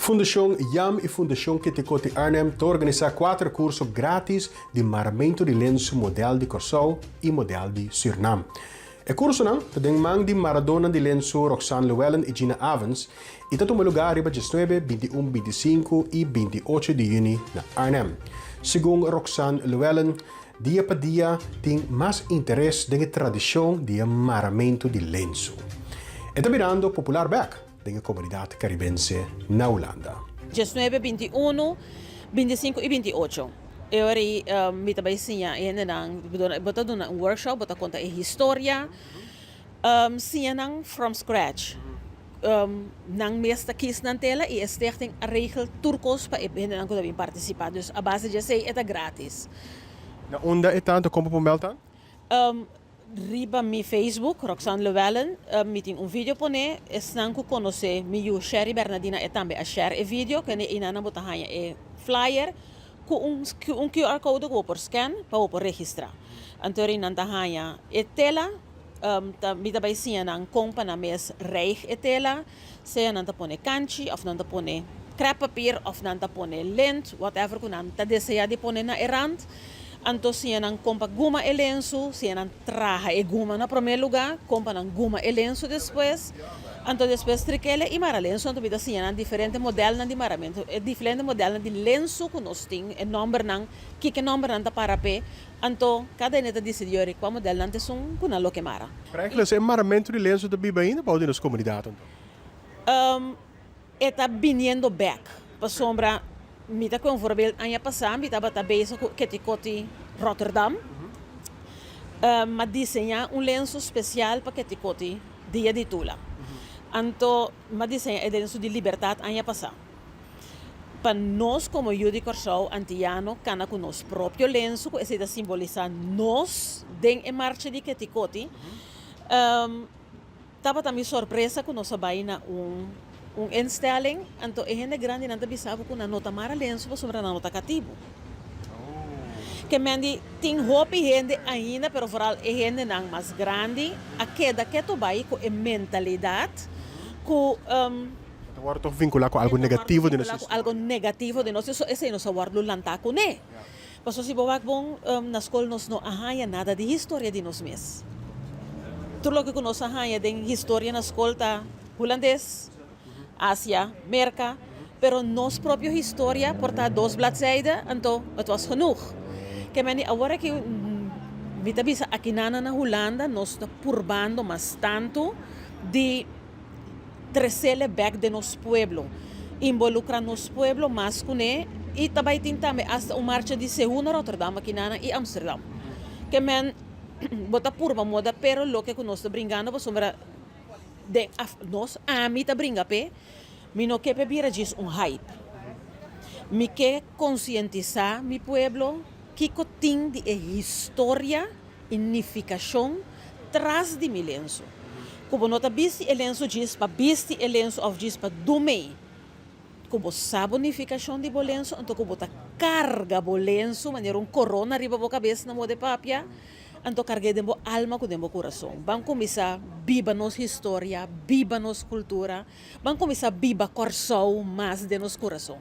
Fundashon YAM i Fundashon Ketikoti Arnhem ta organisá kuater kurso grátis di maramentu di lensu modèl di Kòrsou i modèl di Sürnam. E kursonan ta den man di maradónan di lensu Roxanne Llewellyn i Gina Avens i ta tuma lugá riba diesnuebe, bintiun, bintisinku i bintiocho di yüni na Arnhem. Segun Roxanne Llewellyn, dia pa dia tin mas interes den e tradishon di e maramentu di lensu. E ta birando popular bèk. den e komunidat karibense na Hulanda. 19, 21, 25 i 28. E ora ei mi ta bai siña e hendenan, bo ta duna un workshop, bo ta konta e historia, siña nan from scratch. Nan mes ta kis nan tela i e stichting a regel tur kos pa e hendenan ku ta bin partisipá. Dus a base di esei e ta gratis. Na unda e ta? Anto kon bo por mèlda? Riba mi Facebook, Roxanne Llewellyn, mi tin un video pone, esnan ku konosé mi yu Sherry Bernadina e tambe a share e video, kende einan bo ta haña e flyer ku un un QR code ku bo por scan pa bo por registrá. Anto einan ta haña e tela, ta mi ta bai siña nan kon pa nan mes rijg e tela, Sea nan ta pone kanchi of nan ta pone krèppapier of nan ta pone lint, whatever ku nan ta desea di pone na e rand. Anto siña nan kon pa guma e lensu, siña nan traha e guma na promé lugá, kon pa nan guma e lensu despues. Anto despues trikele i mara lensu. Anto mi ta siña nan diferente modelnan di maramentu, e diferente modelnan di lensu ku nos tin, e nòmbernan, kiko e nòmbernan ta para p'e. Anto kada hende ta disidí ora kua model nan ta esun ku nan lo ke mara. Pero eigenlijk e maramentu di lensu ta biba ainda bou di nos komunidat anto? E ta biniendo bek pasobra mi ta kue un voorbeeld aña pasá mi tabata bezig ku Ketikoti Rotterdam m'a diseñá un lensu spesial pa Ketikoti Dia di Tula anto m'a diseñá e lensu di Libertat aña pasá. Pa nos komo yu di Kòrsou antiano kana ku nos propio lensu ku esei ta simbolisá nos den e marcha di Ketikoti. Tabata mi sorpresa ku nos a bai na un un instelling anto e hende grandinan ta bisa bo ku nan no ta mara lensu pasobra nan no ta katibu. Ke men di tin hopi hende ainda pero vooral e hendenan mas grandi a keda ketu bai ku e mentalidat ku. E ta wòrdu tòg vinkulá ku algu negativo di nos historia. Ku algu negativo di nos historia, esei nos a wòrdu lantá kuné. Pasobra si bo wak bon, na skol nos no a haña nada di historia di nos mes. Tur loke ku nos a haña den historia na skol ta hulandes, Asia, Merka, pero nos propio historia por ta dos bladzijde, anto het was genoeg. Ke men di awor aki mi ta bisa akinana na Hulanda nos ta purbando mas tantu di tresele bek den nos pueblo, involucra nos pueblo mas cune y ta bay tin tambe hasta un marcha di Seú na Rotterdam akinana y Amsterdam. Ke men bo ta purba moda pero loke cu nos ta bringando pasobra den af nos ami ta bringa p'e mi no ke p'e bira djis un hype. Mi ke concientisa mi pueblo kico tin di e historia E nifikashon tras di mi lensu. Ku bo no ta bisti e lensu djis pa bisti e lensu òf djis pa dumei. Ku bo sa bo nifikashon di bo lensu, anto ku bo ta karga bo lensu manera un korona riba bo kabes na moda e papia, anto karg'é den bo alma ku den bo kurason. Ban kuminsá biba nos historia, biba nos kultura, ban kuminsá biba Kòrsou mas den nos kurason.